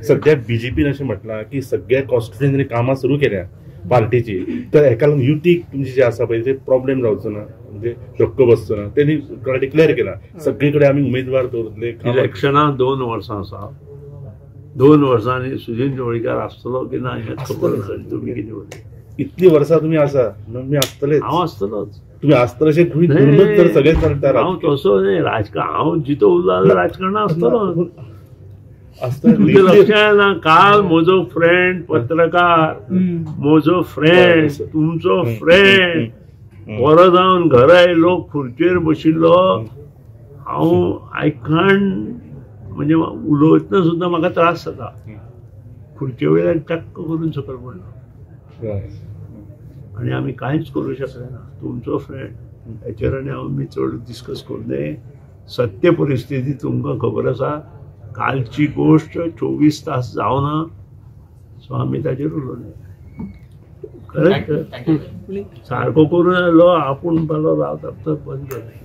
सध्या बीजेपीन अशें म्हटलां की सगळ्या कॉन्स्टिट्युएन्सीनी कामां सुरू केल्या पार्टीची, तर हेका लागून युतीक तुमची जे आसा पळय ते प्रॉब्लेम जावचो ना, म्हणजे धक्को बसचो ना. तेणी डिक्लेअर केला सगळे कडेन आमी उमेदवार दवरतले. इलेक्शनाक 2 वर्सां आसा, 2 वर्सांनी सुदिन ढवळीकार आसतलो की ना हें खबर आसा. तुमी कितें उलयता? इतली वर्सां तुमी आसा, मी आसतलेच. हांव आसतलोच. तुमी आसतले अशें गृहीत धरूनच तर सगळें चलता. हांव तसो न्ही, राजकारण हांव जितो उरलो जाल्यार राजकारणां आसतलो. तुमच्या लक्षात ना, काल म्हजो फ्रेंड पत्रकार, म्हजो फ्रेंड, तुमचो फ्रेंड बरो जावन घरा आयलो, खुर्चेर बशिल्लो. हांव I can't, म्हणजे उलयतना सुद्दां म्हाका त्रास जाता. खुर्चे वयल्यान टक्क करून सकयल पडलो आनी आमी कांयच करूं शकले ना. तुमचो फ्रेंड हेचेर आनी हांव मी चड डिस्कस करूं नये. सत्य परिस्थिती तुमकां खबर आसा. कालची गोष्ट 24 तास जावना, सो आमी ताचेर उलोवं. खरेंच सारको करून आयलो, आपूण पालो रावता बंद केलें.